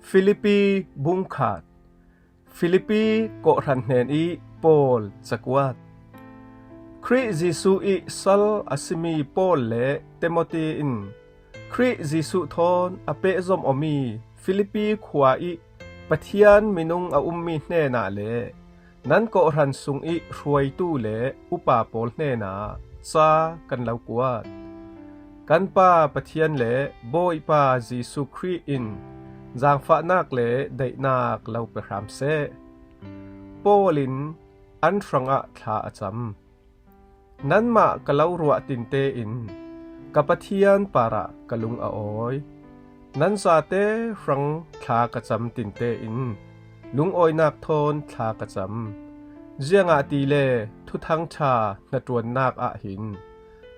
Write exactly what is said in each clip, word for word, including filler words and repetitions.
Filipi bungkhat. Filipi kawhhran hnen ih Paul cakuat. Khrih Jesuh ih sal a simi Paul le Timoti in Khrih Jesuh thawn a pehzom awmi Filipi khua ih Pathian minung a ummi hnenah le nan kawhhran sungih hruaitu le upa pawl hnenah ca kan lo kuat. Kan Pa Pathian le Bawipa Jesuh Khrih in zaangfahnak le daihnak lo pe hram seh. Paul in an hrangah thla a cam. Nanmah ka lo ruah tinte in ka Pathian parah ka lung a awi. Nan zate hrang thla ka cam tinte in lungawinak thawn thla ka cam. Ziangahtile Thuthang ṭha hnaṭuannak ah hin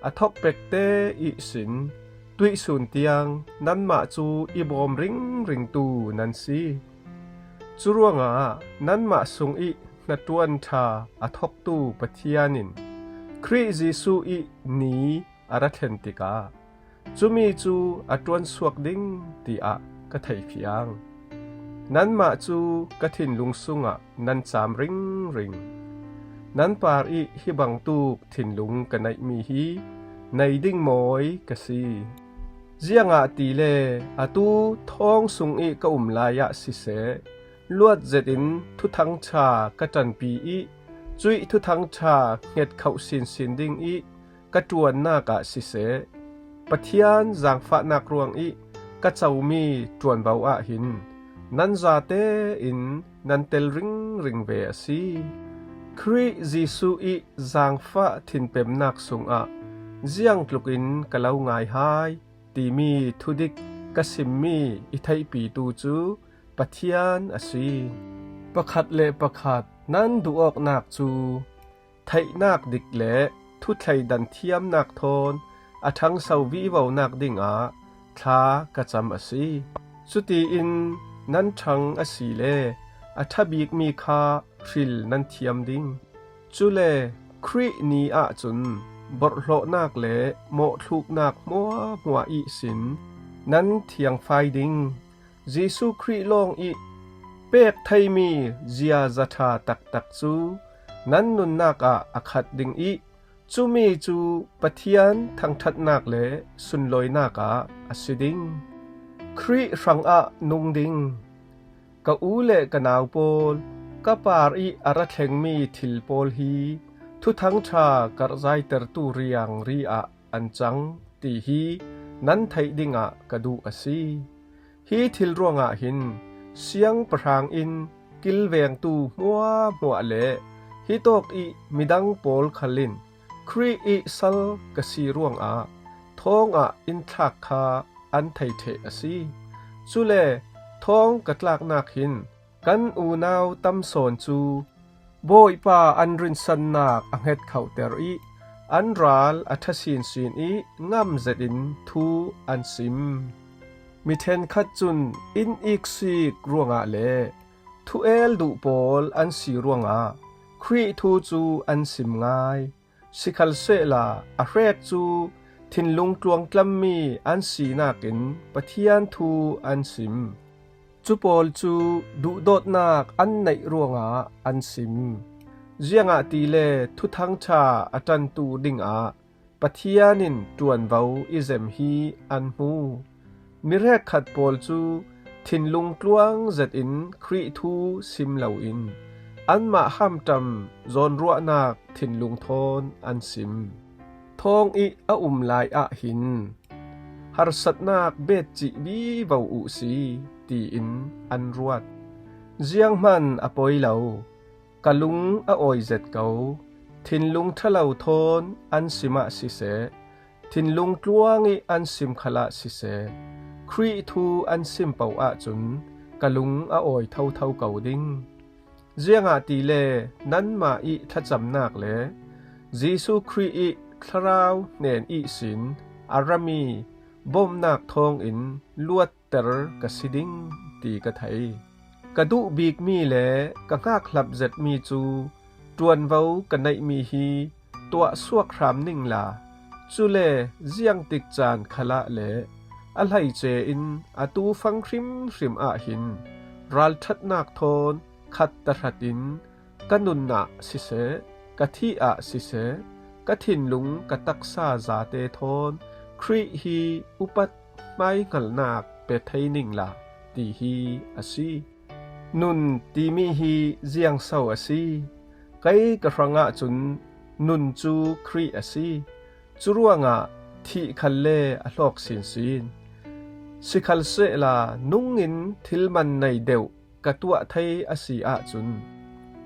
a thawk pekte ihsin tuihsun tiang nanmah cu i bawm ringringtu nan si. Curuangah nanmah sungih hnaṭuan ṭha a thawktu Pathian in Khrih Jesuh ih ni a ra thlen tikah cumi cu a ṭuansuak ding tiah ka thei phiang. Nanmah cu ka thinlung sungah nan caam ringring. Nan par ih hi bangtuk thinlung ka neihmi hi nei ding mawi ka si. Ziangahtile atu thawng sungih ka um lai ah siseh, luat zetin Thuthang ṭha ka ṭanpi ih cuih Thuthang ṭha hngetkhoh sinsin dingih ka ṭuannak ah siseh, Pathian zaangfahnak ruangih ka comi ṭuanvo ah hin nan zate in nan tel ringring ve a si. Khrih Jesuh ih zaangfah thinpemnak sungah ziangtlukin ka lo ngai hai timi thudik ka simmi i theihpitu cu Pathian a si. Pakhat le pakhat nan duhawknak cu theihnak dik le thuthleidan thiamnak thawn a ṭhangso vivonak dingah thla ka cam a si. Cutiin nan ṭhang a si le a ṭha bikmi kha hril nan thiam ding. Cule Khrih ni ahcun borhhlawhnak le mawhthluknak hmuahhmuah ihsin nan thiangfai ding. Jesuh Khrih lawngih pek theimi ziaza ṭha taktak cu nan nunnak ah a khat ding ih cumi cu Pathian thangṭhatnak le sunlawinak ah a si ding. Khrih hrangah nung ding. Ka u le ka nau pawl, ka parih a ra thlengmi thil pawl hi Thuthang ṭha karhzaitertu riangri ah an cang ti hi nan theih dingah ka duh a si. Hi thil ruangah hin siangpahrang in kilvengtu hmuahhmuah le hitawk ih midang pawl khal in Khrih ih sal ka si ruangah thawngah in thlak kha an thei ṭheh a si. Cule thawng ka tlaknak hin kan unau tam sawn cu Bawipa an rinsannak a hngetkhohter ih an ral a ṭha sinsin ih ngam zetin thu an sim. Mi ṭhenkhat cun in iksik ruangah le thu el duh pawl an si ruangah Khrih thu cu an sim ngai. Sikhalsehla a hrek cu thinlung tluangtlammi an sinak in Pathian thu an sim. Cu pawl cu duhdawtnak an neih ruangah an sim. Ziangahtile Thuthang ṭha a ṭantu dingah Pathian in ṭuanvo i zem hi an hmu. Mi hrekkhat pawl cu thinlung tluang zetin Khrih thu sim loin anmah hamṭam zawnruahnak thinlung thawn an sim. Thawng ih a um lai ah hin harsatnak bet cih vivo uh si, tiin an ruat. Zianghman a poi lo, ka lung a awi zet ko. Thinlung ṭhalo thawn an sim ah siseh, thinlung tluang ih an sim khalah siseh, Khrih thu an sim paoh ahcun ka lung a awi thotho ko ding. Ziangahtile nanmah ih thlacamnak le Jesuh Khrih ih thlarau hnen ihsin a rami bawmhnak thawngin luatter ka si ding ti ka thei. Ka duh bikmi le ka hngakhlap zetmi cu ṭuanvo ka neihmi hi tuahsuak hram ningla, cule ziangtik caan khalah le a hleice in a tu fang hrimhrim ah hin ralṭhatnak thawn khat tahratin ka nun ah siseh, ka thih ah siseh, ka thinlung ka taksa zate thawn Khrih hi upat hmaihngalnak pe thei ningla ti hi a si. Nun timi hi ziangso a si? Kei ka hrangah cun nun cu Khrih a si. Curuangah thih khalle a hlawk sinsin. Sikhalsehla nungin thil man nei deuh ka tuah thei a si ahcun,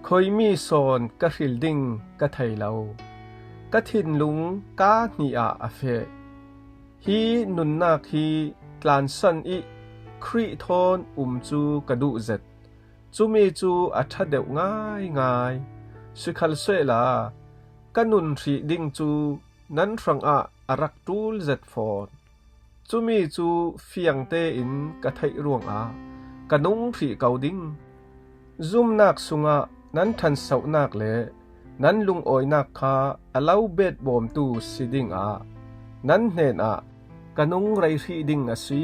khoimi sawn ka hril ding ka thei lo. Ka thinlung kaa hnih ah a feh. Hi nunnak hi tlansan ih Khrih thawn um cu ka duh zet. Cumi cu a ṭha deuh ngaingai. Sikhalsehla ka nun hrih ding cu nan hrangah a rak ṭul zet fawn. Cumi cu fiang tein ka theih ruangah ka nung hrih ko ding. Zumnak sungah nan ṭhansohnak le nan lungawinak kha a lo betbawmtu si dingah nan hnenah ka nung rei hrih ding a si.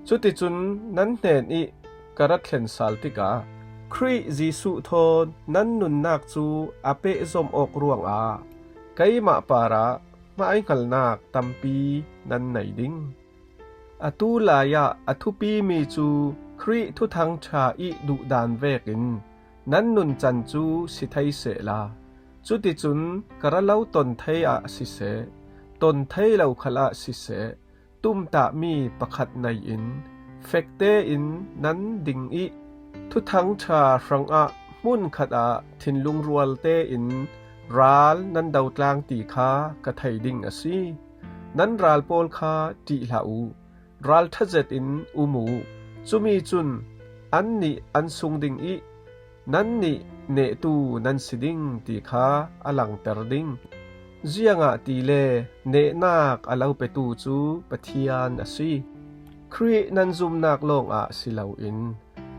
Cuticun nan hnen ih ka ra thlen sal tikah Khrih Jesuh thawn nan nunnak cu a pehzom awk ruangah keimah parah hmaihngalnak tampi nan nei ding. Atu lai-ah a thupimi cu Khrih Thuthang ṭha ih duhdan vekin nan nuncan cu si thei sehla, cuticun ka ra lo ton thei ah siseh, ton thei lo khalah siseh, tumtahmi pakhat nei-in fek tein nan ding ih, Thuthang ṭha hrangah hmunkhat ah thinlung rual tein ral nan dotlang ti kha ka thei ding a si. Nan ral pawl kha ṭih hlah uh, ralṭha zetin um uh. Cumi cun annih an sung ding ih, nannih nehtu nan si ding ti kha a langter ding. Ziangahtile nehnak a lo petu cu Pathian a si. Khrih nan zumnak lawngah si loin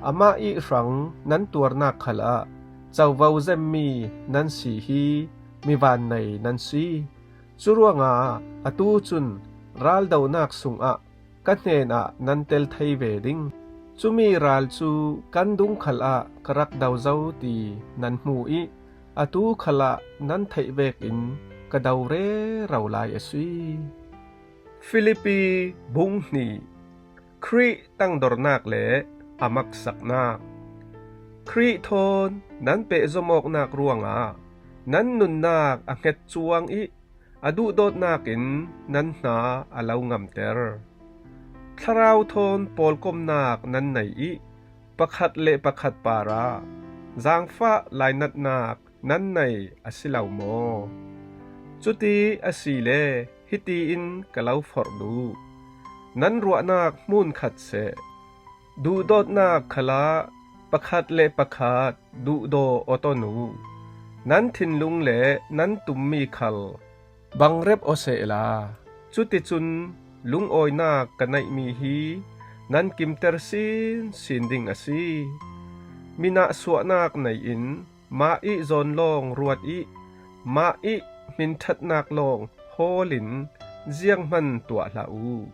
amah ih hrang nan tuarnak khalah covo zemmi nan si hi mi vannei nan si. Curuangah atu cun raldonak sungah ka hnenah nan tel thei ve ding. Cumi ral cu kan dung khalah ka rak do zo ti nan hmu ih atu khalah nan theih vekin ka do rero lai a si. Filipi bung hnih. Khrih tangdornak le a maksaknak. Khrih thawn nan pehzom awknak ruangah nan nunnak a hnget cuang ih a duhdawtnak in nan hna a lo ngamter. Thlarau thawn pawlkomnak nan nei ih pakhat le pakhat parah zaangfah lainatnak nan nei a si lo maw? Cuti a si le hiti in ka lo forh duh. Nan ruahnak hmunkhat seh. Duhdawtnak khalah pakhat le pakhat duhdaw aw ton uh. Nan thinlung le nan tummi khal bangrep aw sehla, cuticun lungawinak ka neihmi hi nan kimter sinsin ding a si. Minah suahnak nei-in mah ih zawn lawng ruat ih mah ih hminṭhatnak lawng hawlin zianghman tuah hlah uh.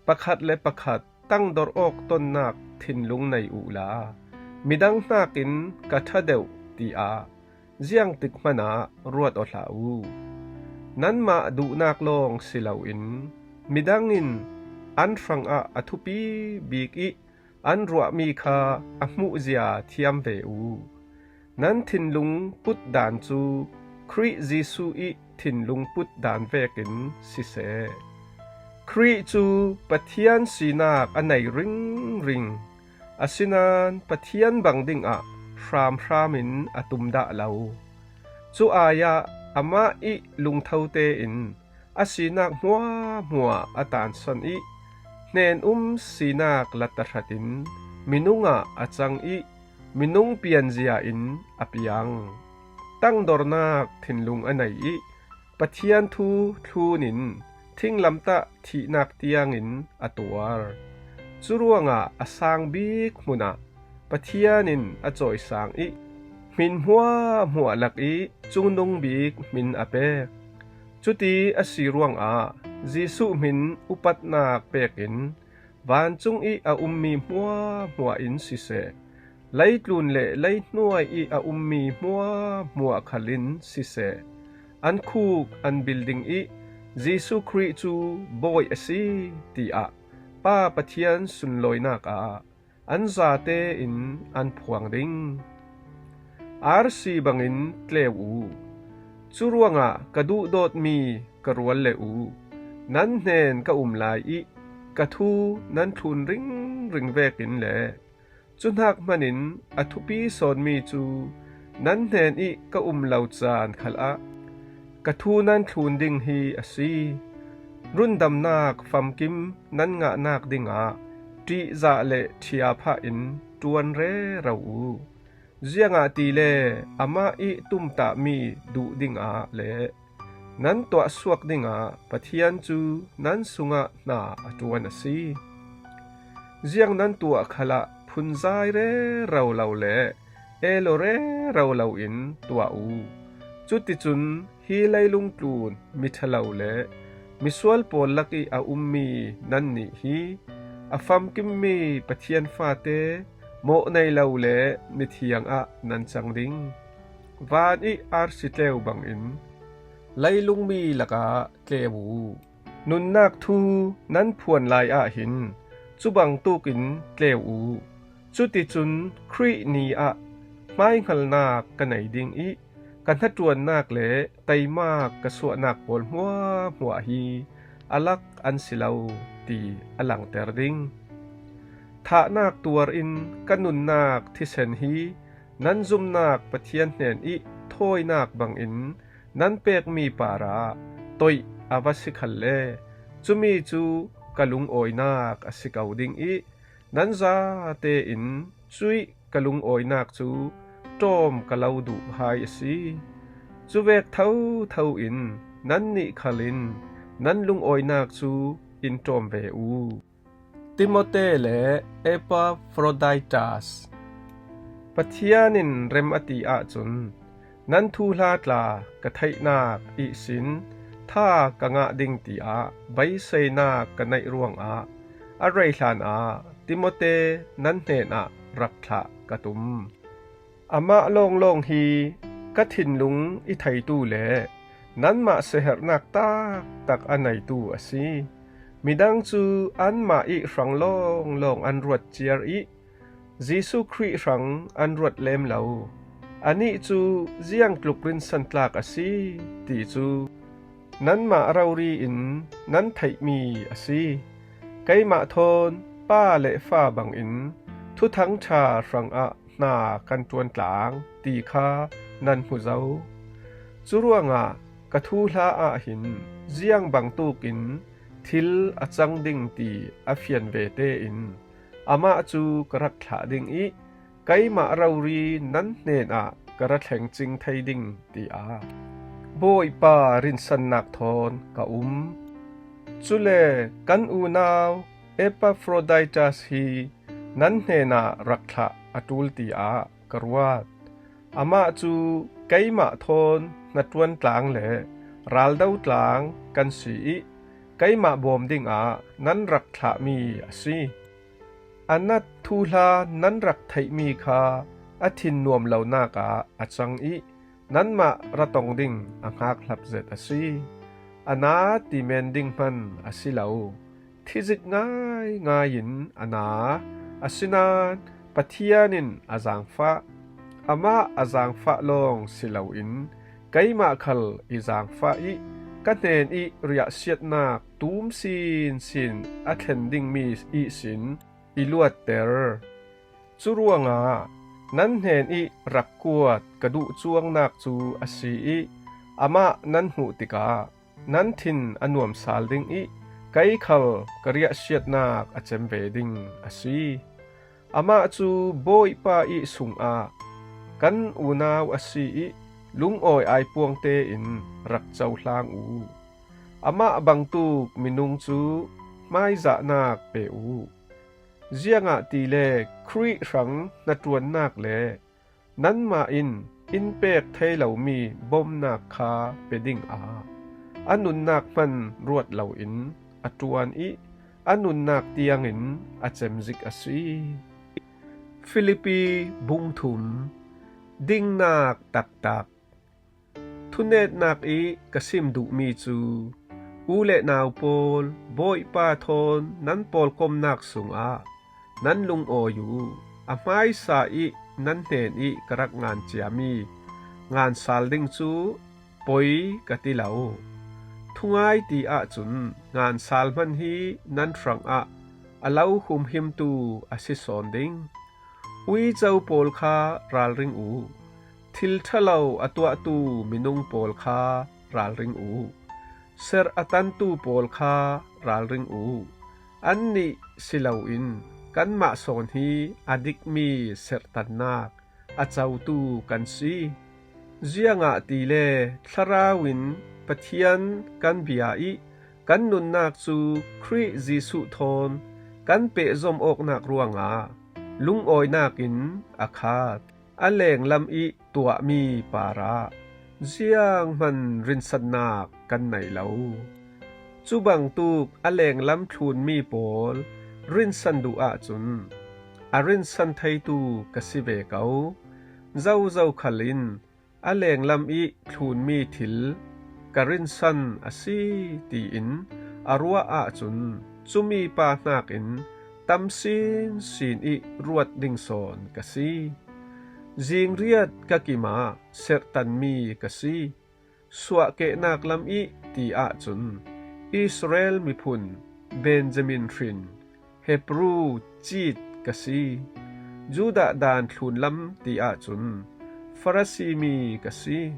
Pakhat le pakhat tangdor awk tonnak thinlung nei uhla, midang hnakin ka ṭha deuh tiah ziangtik hmanah ruat aw hlah uh. Nanmah duhnak lawng si loin midang in an hrangah a thupi bik ih an ruahmi kha a hmuhzia thiam ve uh. Nan thinlung putdan cu Khrih Jesuh ih thinlung putdan vekin siseh. Khrih cu Pathian sinak a nei ringring, asinain Pathian bang dingah hramhram in a tum dah lo. Cu ai-ah amah ih lungtho tein a sinak hmuahhmuah a tanson ih, hnen-um sinak la tahratin minung ah a cang ih, minung pianzia in a piang. Tangdornak thinlung a nei ih, Pathian thu thlun in thinglamtah thihnak tiangin a tuar. Curuangah a sang bik hmunah Pathian in a cawisang ih, hmin hmuahhmuah lak ih cungnung bik hmin a pek. Cuti a si ruangah Jesuh hmin upatnak pekin vancung ih a ummi hmuahhmuah in siseh, leitlun le leihnuai ih a ummi hmuahhmuah khal in siseh, an khuk an bil ding ih Jesuh Khrih cu Bawi a si, tiah Pa Pathian sunlawinak ah an zate in an phuang ding. Arsi bangin tleu u. Cu ruangah ka duhdawtmi ka rual le u, nan hnen ka um lai ih ka thu nan thlun ringring vekin le cuhnak hmanin a thupi sawnmi cu nan hnen ih ka um lo caan khalah ka thu nan thlun ding hi a si. Rundamnak famkim nan ngahnak dingah ṭihzah le ṭhiaphah in ṭuan rero u. Ziangahtile amah ih tumtahmi duh dingah le nan tuahsuak dingah Pathian cu nan sungah hna a ṭuan a si. Ziang nan tuah khalah phunzai rero lo le elo rero loin tuah u. Cuticun hi leilung tlun miṭhalo le misual pawl lakih a ummi nannih hi a famkimmi Pathian fate, mawh nei lo le mithiang ah nan cang ding. Van ih arsi tleu bangin leilungmi lakah tleu u. Nunnak thu nan phuan lai ahhin cu bangtuk in tleu u. Cuticun Khrih ni ah hmaihngalnak ka nei ding ih ka hnaṭuannak le teimak ka suahnak pawl hmuahhmuah hi a lak an si lo, ti a langter ding. Thahnak tuar in ka nunnak thisen hi nan zumnak Pathian hnen ih thawinak bangin nan pekmi parah toih a va si khalle, cumi cu ka lungawinak a si ko ding ih nan zate in cuih ka lungawinak cu ṭawm ka lo duh hai a si. Cuvek thotho in nannih khal in nan lungawinak cu in ṭawm ve u. Timote le Epaphroditas. Pathian in rem a ti ahcun nan thuhla tla ka theihnak ihsin tha ka ngah ding tiah beiseinak ka neih ruangah a rei hlanah Timote nan hnenah rak thlah ka tum. Amah lawnglawng hi ka thinlung i theitu le nanmah siaherhnak taktak a neitu a si. Midang cu anmah ih hrang lawnglawng an ruat ciar ih Jesuh Khrih hrang an ruat lem lo. Anih cu ziangtluk rinsantlak a si ti cu nanmah rori in nan theihmi a si. Keimah thawn pa le fa bangin Thuthang ṭha hrangah hna kan ṭuan tlang ti kha nan hmu zo. Cu ruangah ka thuhla ahhin ziang bangtuk in thil a cang ding ti a fian ve tein amah cu ka rak thlah ding ih keimah rori nan hnenah ka ra thleng cing thei ding, tiah Bawipa rinsannak thawn ka um. Cule kan unau Epaphroditas hi nan hnenah rak thlah a ṭul tiah ka ruat. Amah cu keimah thawn hnaṭuan tlang le raldo tlang kan si ih keimah bawm dingah nan rak thlahmi a si. A nat thuhla nan rak theihmi kha a thin nuam lonak ah a cang ih nanmah ra tong ding a hngakhlap zet a si. A na ti men ding hman a si lo. Thizik ngaingai in a na, asinain Pathian in a zaangfah. Amah a zaangfah lawng si loin keimah khal i zaangfah ih ka hnen ih riahsiatnak tum sinsin a thlen dingmi ihsin i luatter. Cu ruangah nan hnen ih rak kuat ka duhcuangnak cu a si ih amah nan hmuh tikah nan thin a nuamsal ding ih kei khal ka riahsiatnak a cem ve ding a si. Amah cu Bawipa ih sungah kan unau a si ih lungawi aipuang tein rak cohlang u. Amah bangtuk minung cu hmaizahnak pe u. Ziangahtile Khrih hrang hnaṭuannak le nanmah in in pek thei lomi bawmhnak kha pe dingah a nunnak hman ruat loin a ṭuan ih a nunnak tiangin a cemzik a si. Filipi bung thum. Dingnak taktak. Thunetnak ih ka sim duhmi cu, u le nau pawl, Bawipa thawn nan pawlkomnak sungah nan lungawi uh, a hmaisa ih nan hnenih ka rak ngan ciami ngan sal ding cu poi ka ti lo. Thungai ti ahcun ngan sal hman hi nan hrangah a lo humhimtu a si sawn ding. Uico pawl kha ralring uh. Thil ṭhalo a tuahtu minung pawl kha ralring uh. Serh a tantu pawl kha ralring uh. Annih si loin kanmah sawn hi a dikmi serhtannak a cotu kan si. Ziangahtile thlarau in Pathian kan bia ih kan nunnak cu Khrih Jesuh thawn kan pehzom awknak ruangah lungawinak in a khat. A lenglam ih tuahmi parah zianghman rinsannak kan nei lo. Cu bangtuk a lenglam thlunmi pawl rinsan duh ahcun a rinsan theitu ka si ve ko. Zozo khal in a lenglam ih thlunmi thil ka rinsan a si tiin a ruah ahcun cumi pa hnakin tam sinsin ih ruat ding sawn ka si. Zingriat ka kimah serhtanmi ka si. Suahkehnak lam ih ti ahcun Israel miphun, Benjamin hrin, Hebru cit ka si. Judah daan thlun lam ti ahcun Farasi mi ka si.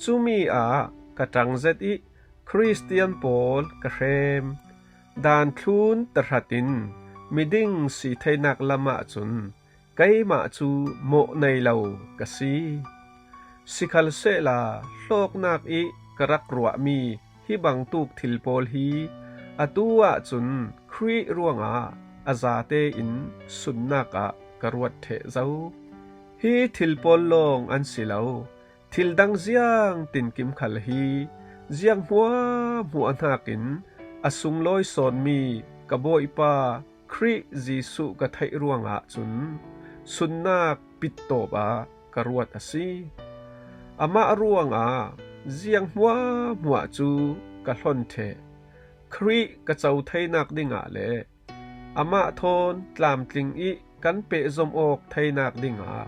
Cumi ah ka ṭang zet ih Khristian pawl ka hrem. Daan thlun tahratin miding si theinak lam ahcun keimah cu mawh nei lo ka si. Sikhalsehla hlawknak ih ka rak ruahmi hi bangtuk thil pawl hi atu ahcun Khrih ruangah a zate in sunnak ah ka ruat ṭheh zo. Hi thil pawl lawng an si lo, thil dang ziang tinkim khal hi ziang hmuahhmuah hnakin a sunglawi sawnmi ka Bawipa Khrih Jesuh ka theih ruangah cun sunnak pittawp ah ka ruat a si. Amah ruangah ziang hmuahhmuah cu ka hlon ṭheh. Khrih ka co theinak dingah le amah thawn tlamtling ih kan pehzom awk theinak dingah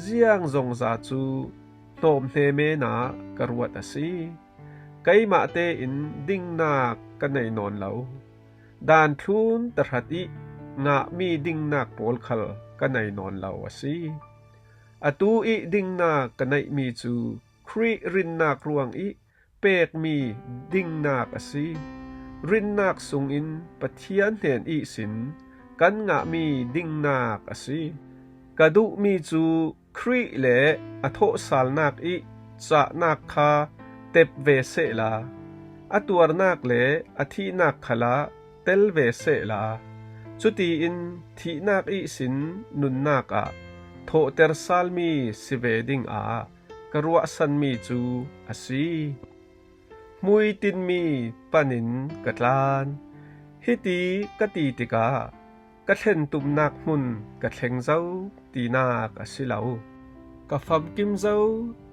ziang zongza cu hnawmhne men ah ka ruat a si. Keimah tein dingnak ka nei nawn lo. Daan thlun tahrat ih ngahmi dingnak pawl khal ka nei nawn lo a si. Atu ih dingnak ka neihmi cu Khrih rinnak ruang ih pekmi dingnak a si. Rinnak sungin Pathian hnen ihsin kan ngahmi dingnak a si. Ka duhmi cu Khrih le a thawhsalnak ih cahnak kha tep ve sehla, a tuarnak le a thihnak khalah tel ve sehla, cutiin thihnak ihsin nunnak ah thawhter salmi si ve dingah ka ruahsanmi cu a si. Hmuitinmi panin ka tlan. Hiti ka ti tikah ka thlentumnak hmun ka thleng zo tinak a si lo. Ka famkim zo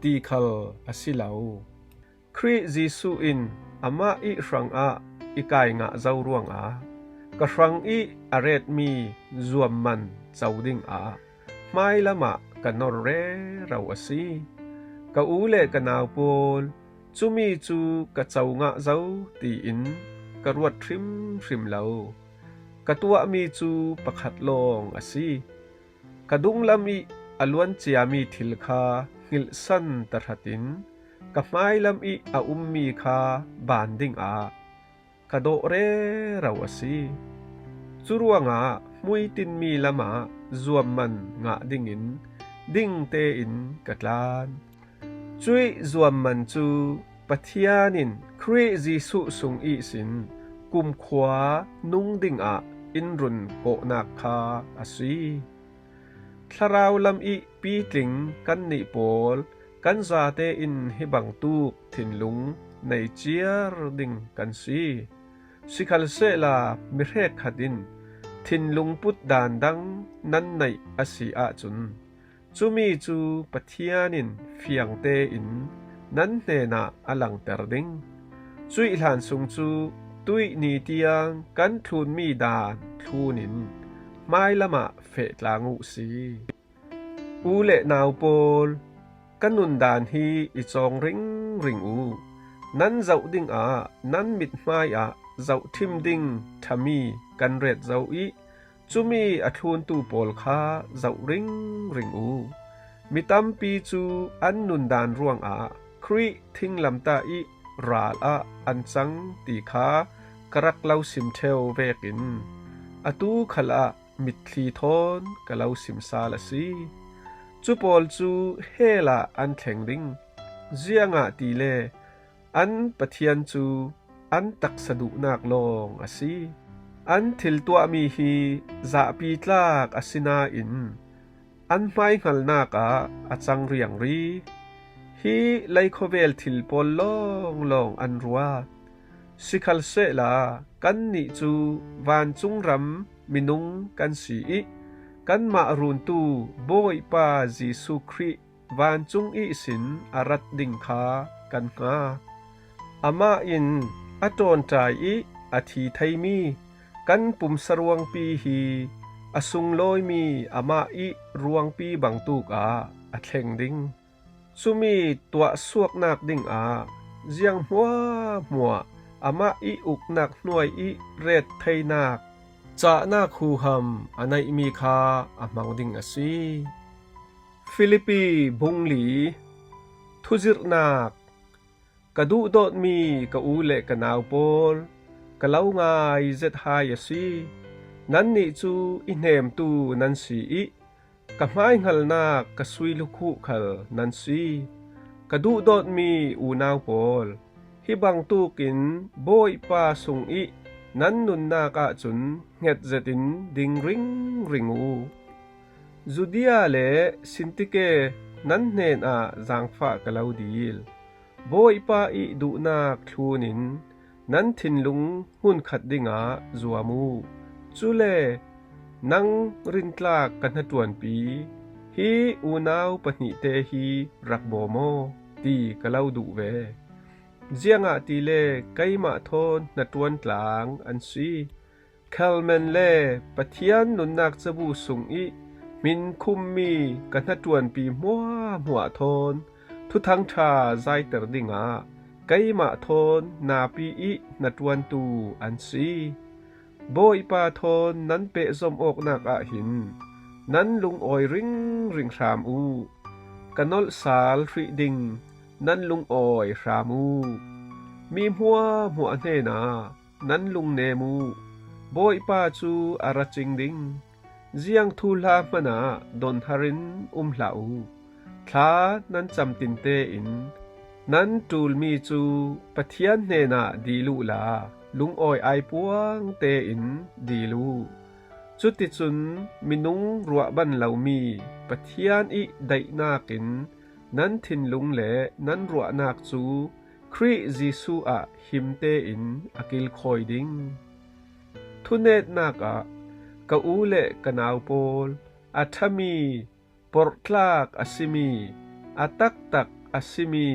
ti khal a si lo. Khrih Jesuh in amah ih hrangah i kai ngah zo ruangah ka hrang ih a retmi zuamman co dingah hmailam ah ka nor rero a si. Ka u le ka nau pawl, cumi cu ka co ngah zo tiin ka ruat hrimhrim lo. Ka tuahmi cu pakhat lawng a si. Ka dunglam ih a luan ciami thil kha hngilhsan tahratin ka hmailam ih a ummi kha ban dingah ka dawh rero a si. Cu ruangah hmuitinmi lamah zuamman ngah dingin ding tein ka tlan. Cuih zuamman cu Pathian in Khrih Jesuh sung ihsin kumkhua nung dingah in run kawhnak kha a si. Thlarau lam ih pitling kannih pawl kan zate in hi bangtuk thinlung nei ciar ding kan si. Sikhalsehla mi hrekkhat in thinlung put dan dang nan neih a si ahcun, cumi cu Pathian in fiang tein nan hnenah a langter ding. Cuih hlan sung cu tuih ni tiang kan thlunmi dan thlun in hmailam ah feh tlang uh si. U le nau pawl, ka nundan hi i cawng ringring u. Nan zoh dingah nan mithmai ah zohṭhim ding ṭhami kan ret zo i, cumi a thluntu pawl kha zoh ringring u. Mi tampi cu an nundan ruangah Khrih thinglamtah i ral ah an cang ti kha ka rak lo sim ṭheu vekin, atu khalah mitthli thawn ka lo sim sal a si. Cu pawl cu hell ah an thleng ding, ziangahtile an Pathian cu an taksa duhnak lawng a si. An thil tuahmi hi zahpi tlak a si nain, an hmaihngalnak ah a cang riangri. Hi lei khawvel thil pawl lawnglawng an ruat. Sikhalsehla kannih cu vancung ram minung kan si i, kanmah runtu Bawipa Jesuh Khrih vancung ihsin a rat ding kha kan hnga. Amah in a ṭawnṭai i a thi theimi kan pumsa ruangpi hi a sunglawimi amah i ruangpi bangtuk ah a thleng ding. Cumi tuahsuaknak dingah ziang hmuahhmuah amah i uknak hnuai i ret theinak, cahnak huham a neihmi kha a hmang ding a si. Filipi bungli. Thuzirhnak. Ka duhdawtmi ka u le ka nau pawl, ka lo ngai zet hai a si. Nannih cu i hnemtu nan si i, ka hmaihngalnak ka sui lukhuh khal nan si. Ka duhdawtmi unau pawl, hi bangtukin Bawipa sung i nan nunnak ahcun hnget zetin ding ringring u. Judea le Sintike nan hnenah zaangfah ka lo dil. Bawipa i duhnak thlun in nan thinlung hmunkhat dingah zuam u. Cule nang rintlak ka hnaṭuanpi, hi unau pahnihte hi rak bawm aw, ti ka lo duh ve. Ziangahtile keimah thawn hnaṭuan tlang an si. Khelmen le Pathian nunnak cabu sung i hmin khummi ka hnaṭuanpi hmuahhmuah thawn Thuthang ṭha zaiter dingah keimah thawn napi i hnaṭuantu an si. Bawipa thawn nan pehzom awknak ah hin nan lungawi ringring hram u. Ka nolh sal hrih ding nan lungawi hram u. Mi hmuahhmuah hnenah nan lungnem u. Bawipa cu a ra cing ding. Ziang thuhla hmanah donhar in um hlah u. Thla nan cam tinte in nan ṭulmi cu Pathian hnenah dil uhla, lungawi aipuang tein dil u. Cuticun minung ruahban lomi Pathian i daihnak in nan thinlung le nan ruahnak cu Khrih Jesuh ah him tein a kilkhawi ding. Thunetnak ah ka u le ka nau pawl, a ṭhami, porhtlak a simi, a taktak a simi,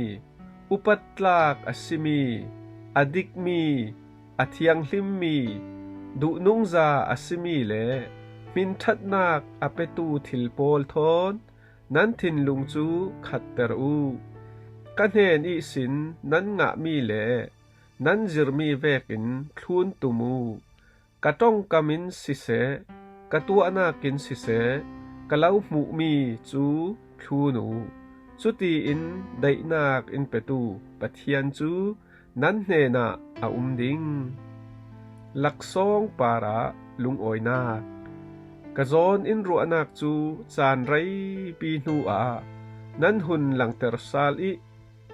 upattlak a simi, a dikmi, a thianghlimmi, duhnungza a simi le hminṭhatnak a petu thil pawl thawn nan thinlung cu khatter u. Ka hnen ihsin nan ngahmi le nan zirmi vekin thlun tum u. Ka ṭongkam in siseh, ka tuahnak in siseh, ka lo hmuhmi cu thlun u. Cutiin daihnak in petu Pathian cu nan hnenah a um ding. Laksawng parah lungawinak. Ka zawn in ruahnak cu caan reipi hnu ah nan hun langter sal i,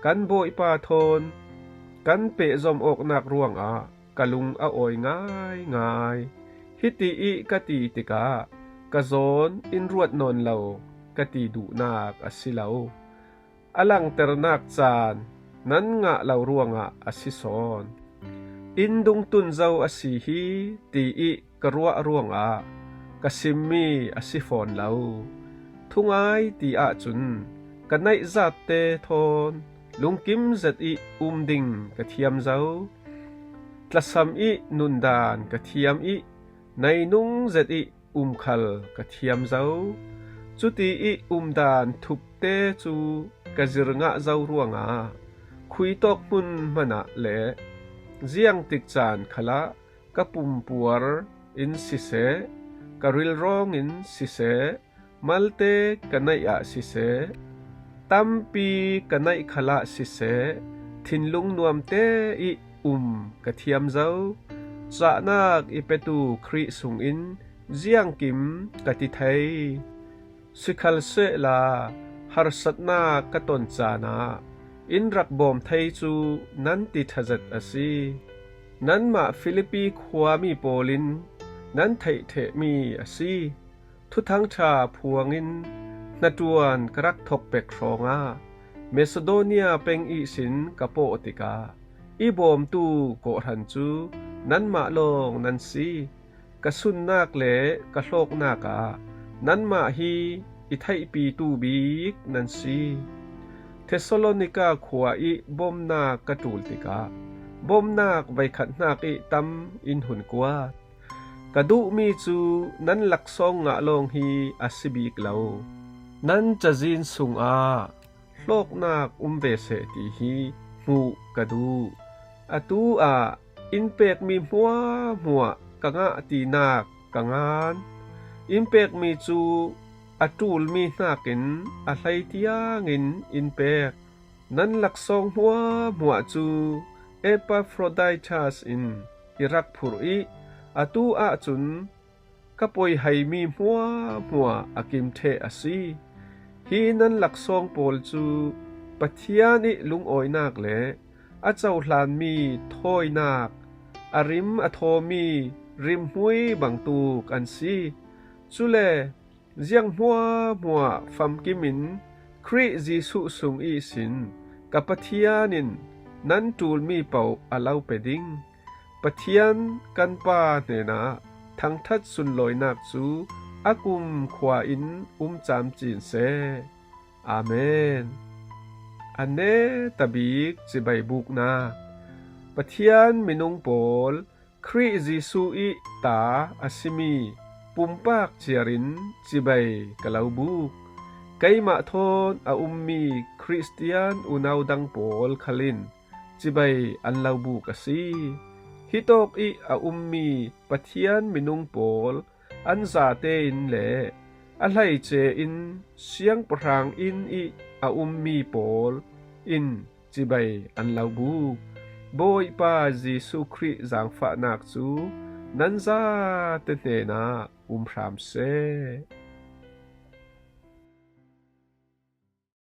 kan Bawipa thawn kan pehzom awknak ruangah ka lung a awi ngaingai. Hiti ih ka ti tikah ka zawn in ruat nawn lo ka ti duhnak a si lo. A langternak caan nan ngah lo ruangah a si sawn. Inn dungtun zo a si hi ti ih ka ruah ruangah ka simmi a si fawn lo. Thungai ti ahcun ka naih zatte thawn lungkim zet ih um ding ka thiam zo. Tlasam ih nundan ka thiam ih nainung zet ih um khal ka thiam zo. Cuti ih umdan thupte cu ka zir ngah zo ruangah khuitawk hmun hmanah le ziangtik caan khalah ka pumpuar in siseh, ka rilrawng in siseh, malte ka naih ah siseh, tampi ka naih khalah siseh, thinlung nuamte ih um ka thiam zo. Cahnak i petu Khrih sungin ziangkim ka ti thei. Sikhalsehla harsatnak ka ton caan ah in rak bawm thei cu nan ti ṭha zet a si. Nanmah Filipi khuami pawl in nan theih ṭhehmi a si. Thuthang ṭha phuangin hnaṭuan ka rak thok pek hrawngah Masidonia peng ihsin ka pawh tikah i bawmtu kawhhran cu nanmah lawng nan si. Ka sunnak le ka hlawknak ah nanmah hi i theihpitu bik nan si. Thesalonika khua ih bawmnak ka ṭul tikah bawmnak veikhat hnak ih tam in hun kuat. Ka duhmi cu nan laksawng ngah lawng hi a si bik lo. Nan cazin sungah hlawknak um ve seh ti hi hmuh ka duh. Atu ah in pekmi hmuahhmuah ka ngah tinak ka ngan. In pekmi cu a ṭulmi hnakin a hlei tiangin in pek. Nan laksawng hmuahhmuah cu Epaphroditas in i rak phurh ih atu ahcun ka poihaimi hmuahhmuah a kim ṭheh a si. Hi nan laksawng pawl cu Pathian ih lungawinak le a cohlanmi thawinak, a rim a thawmi rimhmui bangtuk an si. Cule ziang hmuahhmuah famkim in Khrih Jesuh sung ihsin ka Pathian in nan ṭulmi paoh a lo pe ding. Pathian kan Pa hnenah thangṭhat sunlawinak cu a kumkhua in um camcin seh. Amen. A neta bik cibai buknak. Pathian minung pawl, Khrih Jesuh ih ta a simi pumpak ciar in cibai ka lo buk. Keimah thawn a ummi Khristian unau dang pawl khal in cibai an lo buk a si. Hitawk ih a ummi Pathian minung pawl an zate in le a hleice in siangpahrang inn ih a ummi pawl in cibai an lo buk. Bawipa Jesuh Khrih zaangfahnak cu nan zate hnenah um hram seh.